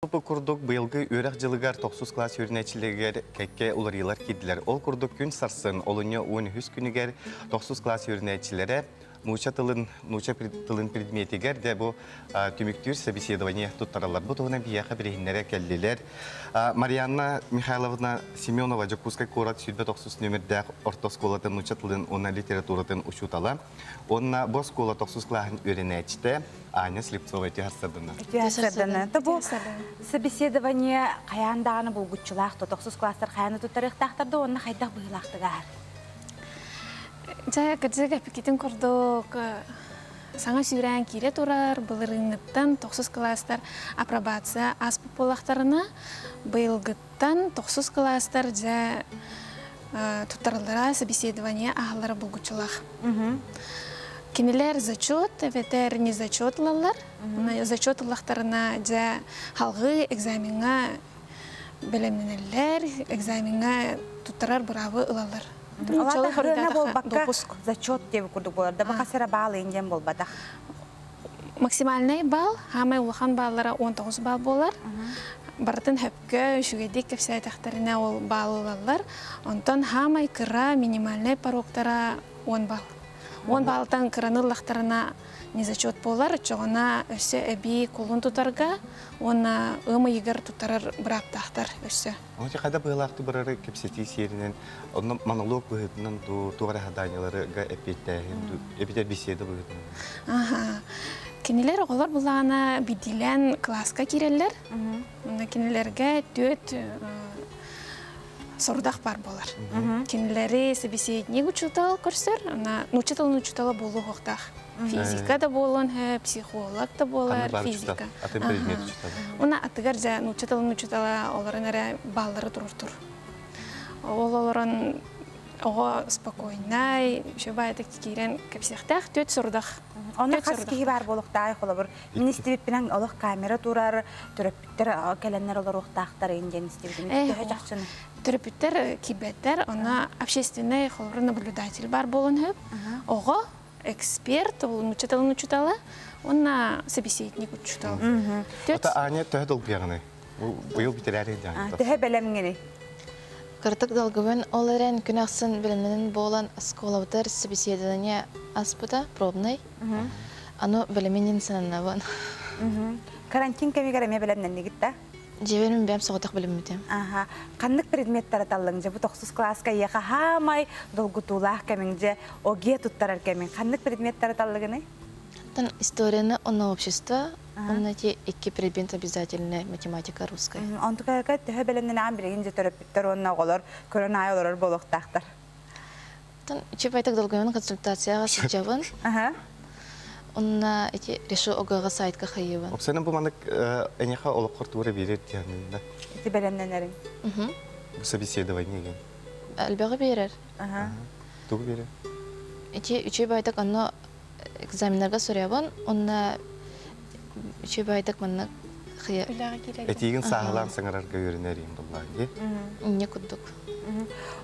Бу курдук быйылгы үөрэх дьылыгар тохсус кылаас үөрэнээччилэригэр кэккэ уларыйыылар киирдилэр. Ол курдук күн сарсын олунньу 13 күнүгэр тохсус кылаас үөрэнээччилэрэ нуучча тылын нуучча тылын предметигэр дэ бу түмүктүүр собеседование туттараллар. Бу туһунан биһиэхэ билиһиннэрэ кэллилэр. Марианна Михайловна Семенова Дьокуускай куорат 29 нүөмэрдээх орто оскуолатын нуучча тылын уонна литературатын учуутала. Уонна бу оскуола тохсус кылааһын үөрэнээччитэ Аня Слепцова үтүө сарсыардана. Үтүө сарсыардана. Бу собеседование хайаан даҕаны булгуччулаах тохсус класстар хайаан туттарыахтаахтар да уонна хайдах быһыылаахтык ааһар? Дьэ, кырдьык эппиккитин курдук саҥа сүүрээн киирэ турар былырыыҥҥыттан тохсус кылаастар апробация ааспыт буоллахтарына, быйылгыттан тохсус кылаастар дьэ туттараллара собеседование ааһаллара булгуччулаах. Кинилэр зачет эбэтэр не зачет ылаллар. Зачет ыллахтарына дьэ халҕыы экзамеҥҥа бэлэмнэнэллэр, экзамеҥҥа туттарар быраабы ылаллар. Нууччалыы буолбакка зачет диэби курдук буолар да баха сера баал индиан буолбатах. Максимальный балл, хаамай улахан баллара 19 балл буолар. Барытын хөпкө, үчүгэйдик кэпсээтэхтэринэ ол балл ылаллар. Онтон хаамай кыра минимальный порогтара 10 балл. 10 баллтан кыраны ыллахтарына не зачет буолар, оччоҕуна өссө эбии кулун тутарга уонна ыам ыйыгар туттарар бырааптаахтар өссө. Ону хайда быһыылаахтык барары кэпсэтии сиэринэн, онно монолог быһыытынан дуу, туох эрэ заданиеларга эппиэттээһин дуу, эбэтэр беседа быһыытынан. Аха. Кинилэр оҕолор булаана биирдиилээн кылааска киирэллэр. Онно кинилэргэ түөрт сорудах бар буолар. Кинилэри собеседник учуутал көрсөр, ана нуучча тылын учуутала буолуохтаах. Физика да буолуон сөп, психолог да буолар, физика. Атын предмет учуутала. Уна атыгар дьэ нуучча тылын учуутала олорон эрэ баллары туруртур. Ол олорон оҕо спокойнай, үчүгэй баайдык киирэн кэпсиэхтээх түөрт сорудах. Онно хас киһи баар буолуохтаай холобур министриппинэн олох камера турар төрөппүттэр кэлэннэр олоруохтаахтар диэн истибитим. Төһө чахчыны? Төрөппүттэр киирбэттэр, онно общественный холобур наблюдатель бар буолуон сөп. Оҕо эксперт, ол нуучча тылын учуутала уонна собеседник учуутал. Ата Аня төһө долгуйаҕыный? Быйыл бүтэрээри дьаҥ. Төһө бэлэмҥиний? Кыратык долгуйан ол эрэн күн ахсын бэлэмнэнэн буолан оскуолабытыгар собеседование аспыта, пробный. Аны бэлэминин сананабын. Карантин кэмигэр эмиэ бэлэмнэннигит да? Дьиэбэр мин бэйэм соҕотох бэлэммитим. Аха. Ханнык предметтары таллыҥ дьэ бу тохсус кылааска эйиэхэ хаамай долгутуулаах кэмиҥ дьэ ОГЭ туттарар кэмиҥ ханнык предметтары таллыгыный? Оттон историяны уонна общество, уонна эти икки предмет обязательно математика русская. Онтукайга төһө бэлэмнэнэҕин билигин дьэ төрөппүттэр уонна оҕолор көрөн аайы олорор буолуохтаахтар. Оттон үчүгэй долгуйан консультацияҕа сылдьабын. Аха. Онно ити решу ОГЭ-ҕа сайтка хайыыбын. Оксана бу маннык эйиэхэ олоххор туора биэрэр диэн Ити бэлэмнэнэриҥ. Бу собеседование диэн. Элбэҕи биэрэр. Аха. Тугу биэрэр? Ити үчүгэй баайдык онно экзаменнарга суруйабын. Онно үчүгэй баайдык маннык хыя Үлэҕэ киирэргэ. Этиигин сааһылаан саҥарарга үөрэнэр иһин буллаан дии. Инньэ курдук.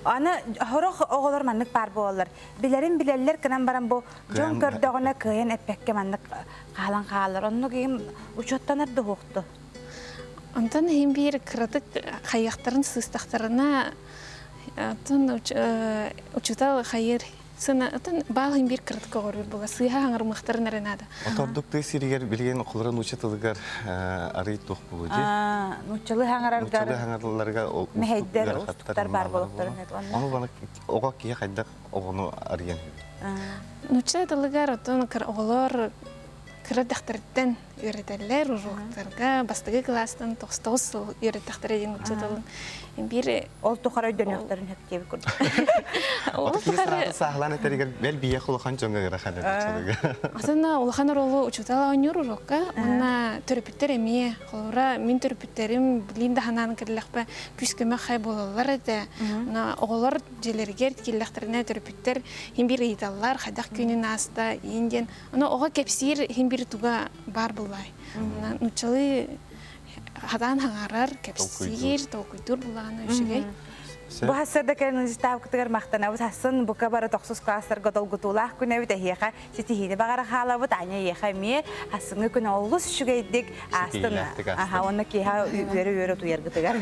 Аны сорох оҕолор маннык баар буолаллар. Билэрин билэллэр гынан баран бу дьон көрдөҕүнэ кыайан эппэккэ маннык хаалан хаалар. Оннук иһин учуоттанар да уһукту. Онтон иһин биир кыратык хайыахтарын сыыстахтарына оттон учуутал хайыр сына оттон баал иһин биир кыратык оҕорур була сыыһа хаҥарымыахтарын эрэ наада. Отордук тыы сиригэр билигин оҕолоро нуучча тылыгар арый туох буолуо дии. Нууччалыы хаҥараргар Нууччалыы хаҥаралларга мэһэйдэр уустуктар баар буолуохтарын Ону баны оҕо киһи хайдах оҕону арыйан Нуучча тылыгар оттон оҕолор кыра дэхтэриттэн үөрэтэллэр уруоктарга бастакы кылаастан 99 сыл үөрэттэхтэрэ диэн нуучча тылын биир Ол тухары өйдөнүөхтэрин сөп диэбит курдук. Ол тухары сааһылаан этэригэр бэл биһиэхэ улахан дьоҥҥо ыарахан эбит Атына улахан оруолу учуутал оонньуур уруокка уонна төрөппүттэр эмиэ холобура мин төрөппүттэрим билиин да санаан кэллэхпэ күүс-көмө хай буолаллар этэ. Уонна оҕолор дьиэлэригэр киирдэхтэринэ төрөппүттэр иһин биир ыйыталлар хайдах күнүн ааста иин диэн Ону оҕо кэпсиир иһин биир туга баар буллай. Нууччалыы хатаан хаҥарар, кэпсиир, толкуйдуур буллаҕына үчүгэй. Бу хассарда кэлэн ыставкытыгар махтанабыт хассын бука бары тохсус класстарга долгутуулаах күнэбит эһиэхэ ситиһиини баҕара хаалабыт Аня эйиэхэ эмиэ хассыҥҥы күн олус үчүгэйдик аастын аха уонна киэһэ үөрэ-үөрэ утуйаргытыгар.